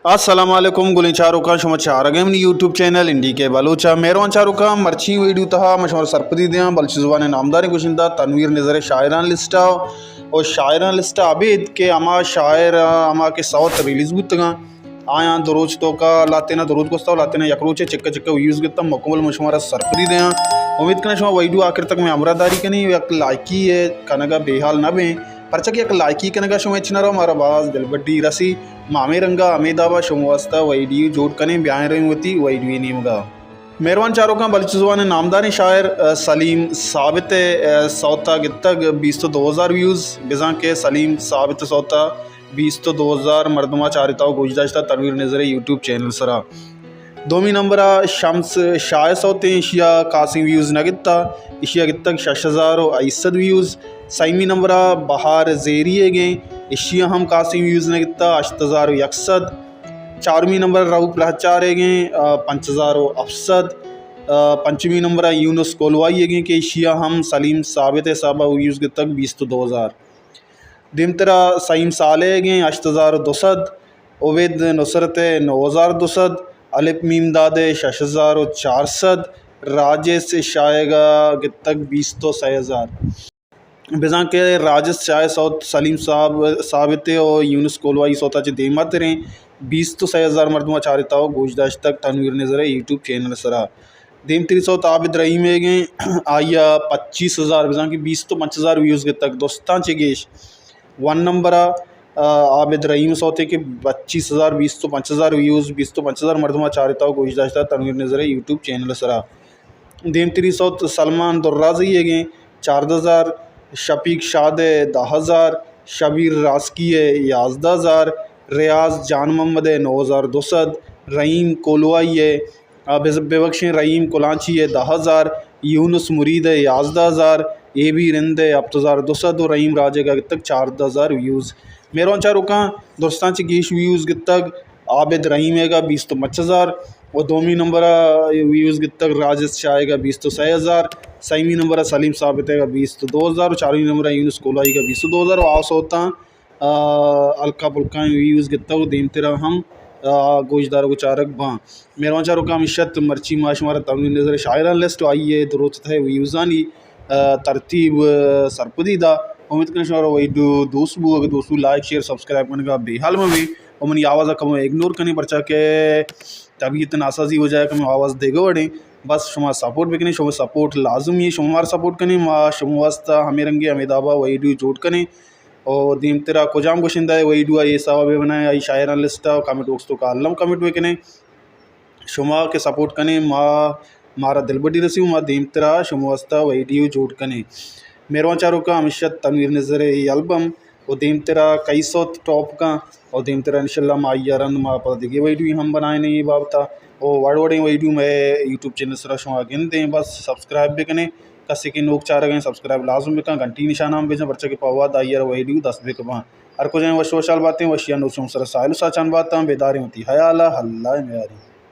السلام علیکم گلیں چاروکاں، شما چارگ ءَ منی یوٹیوب چینل این ڈی کے بلوچ ءَ۔ مہروان چاروکاں، مرچی ویڈیو تہا ما شمارا سرپدی دیاں بلوچی زبان ءِ نامداریں گوشندہ تنویر نظر ءِ شاعران لسٹ ءَ، او شاعران لسٹ ءَ ابید کہ ہما شاعر، ہما کہ سوت ریلیز بوتگاں، آیاں دو روچ توکا لاتینا دو روچ گوستا و لاتینا یک روچے چکا چکا ویوز گتا، مکمل ما شمارا سرپدی دیاں۔ امید کناں شما ویڈیو آخر تک میں ہمراہ داری کنی، یک لائکی ءِ کنگا بے حال نہ بیں، پرچا کہ یک لائکی کنگا شما ہچ نہ رو، مارا باز دلبڈی رسی۔ ما ہمے رنگا ہمے دابا شما واسطہ ویڈیو جوڑ کنیں، بیائیں رویں وتی ویڈیو نیمگا۔ مہروان چاروکاں، بلوچی زبان ءِ نامداریں شاعر، ءَ، سلیم ثابت ءِ، ءَ، سوتا گتگ بیست و دو ہزار ویوز، بزاں کہ سلیم ثابت ءِ سوتا بیست و دو ہزار مردماں چارتا و گوش داشتا تنویر نظر ءِ یوٹیوب چینل سرا۔ دومی نمبر ءَ شمس شاہ ءِ سوت ایں، اشیا کاسیں ویوز نہ گتا، اشیا گتگ شش ہزار و ہشت سد ویوز۔ سیمی نمبر ءَ بہار زیری ءِ گیں، اشیا ہم کاسیں ویوز نہ گتا، ہشت ہزار و یک سد۔ چارمی نمبر ءَ رؤف لہچار ءِ گیں، آ، پنچ ہزار و ہفت سد۔ آ، پنچمی نمبر ءَ یونس کولوائی ءِ گیں کہ اشیا ہم سلیم ثابت ءِ حسابا ویوز گتگ بیست و دو ہزار۔ دیمترا سعیم صالح ءِ گیں ہشت ہزار و دو سد، عبید نصرت ءِ نو ہزار دو سد، الف میم داد ءِ شش ہزار و چار سد، راجس شاہ ءِ گا گتگ بیست و سئے ہزار۔ بزاں کہ راجس شاہ ءِ سوت سلیم صاحب، ثابت ءِ و یونس کولوائی ءِ سوتا چہ دیما تریں، بیست و سئے ہزار مردماں چارتا و گوش داشتگ تنویر نظر ءِ یوٹیوب چینل ءِ سرا۔ دیمتری سوت عابد رحیم ءِ گیں، آئی ءَ پچیس ہزار، بزاں کہ بیست و پنچ ہزار ویوز گتگ درستاں چہ گیش۔ ون نمبر ءَ، آ، عابد رحیم سوتے کہ پچیس ہزار، بیست و پنچ ہزار ویوز، بیست و پنچ ہزار مردماں چارتا و گوش داشتا تنویر نظر ءِ یوٹیوب چینل ءِ سرا۔ دیمتری سوت سلمان درازئی ءِ گیں چاردہ ہزار، شفیق شاد ءِ دہ ہزار، شبیر راسکی ءِ یازدہ ہزار، ریاض جان محمد ءِ نو ہزار دو سد، رحیم کولوائی ءِ، آ، بز-، ببخشیں، رحیم کلانچی ءِ دہ ہزار، یونس مرید ءِ یازدہ ہزار، اے بی رند ءِ ہپت ہزار دو سد و رحیم راج ءِ گا گتگ چاردہ ہزار ویوز۔ مہروان چاروکاں، درستاں چہ گیش ویوز گتگ عابد رحیم ءِ گا بیست و پنچ ہزار و دومی نمبر ءَ ویوز گتگ راجس شاہ ءِ گا بیست و سئے ہزار، سیمی نمبر ءَ سلیم ثابت ءِ گا بیست و دو ہزار و چارمی نمبر ءَ یونس کولوائی ءِ گا بیست و دو ہزار و آ سوتاں، آ، ہلکا پلکاں ویوز گتگ و دیمترا ہم، آ، گوشدارگ و چارگ باں۔ مہروان چاروکاں، ہمیش ات مرچی ما شمارا تنویر نظر ءِ شاعران لسٹ و آئی ءِ دو روچ تہ ءِ ویوزانی، آ، ترتیب، آ، سرپدی دا۔ امید کناں شمارا ویڈیو دوست بو، اگہ دوست بو لائک، شیئر، سبسکرائب کنگا بے حال مہ بے و منی آواز ءَ کمو اگنور کنیں، پرچا کہ طبیعت ناسازی وجہ ءَ کمو آواز دگہ وڑیں۔ بس شما سپورٹ بکنیں، شما سپورٹ لازمی ایں، شما مارا سپورٹ کنیں، ما شما واسطہ ہمے رنگیں ہمے دابا ویڈیو جوڑ کنیں۔ و دیمترا کجام گشندہ ءِ ویڈیو ءَ اے حساب ءَ بہ بنائیں، آئی شاعران لسٹ ءَ کمنٹ باکس توکا الم کمنٹ بکنیں۔ شما کہ سپورٹ کنیں، ما، مارا دلبڈی رسی و ما دیمترا شما واسطہ ویڈیو جوڑ کنیں۔ مہروان چاروکاں، ہمیش ات تنویر نظر ءِ اے البم و دیمترا کئی سوت ٹاپ کن و دیمترا انشاءاللہ ما آئی ءَ رند ما پدا دگہ ویڈیو ہم بنائیں اے بابت ءَ و وڑ وڑیں ویڈیو مئے یوٹیوب چینل سرا شما گندیں، بس سبسکرائب بکنیں۔ کسے کہ نوک چارگ ءَ ایں سبسکرائب لازم بکن، گھنٹی نشان ہم بجن، پرچا کہ پہ وہد آئی ءَ را ویڈیو دست بکپاں۔ ہر کجا ایں وش وشحال باتیں، وشیانی نوچ شما سرا ساہیل و ساچان باتاں، بیداریں وتی حیال ءَ، اللہ ءِ میاریں۔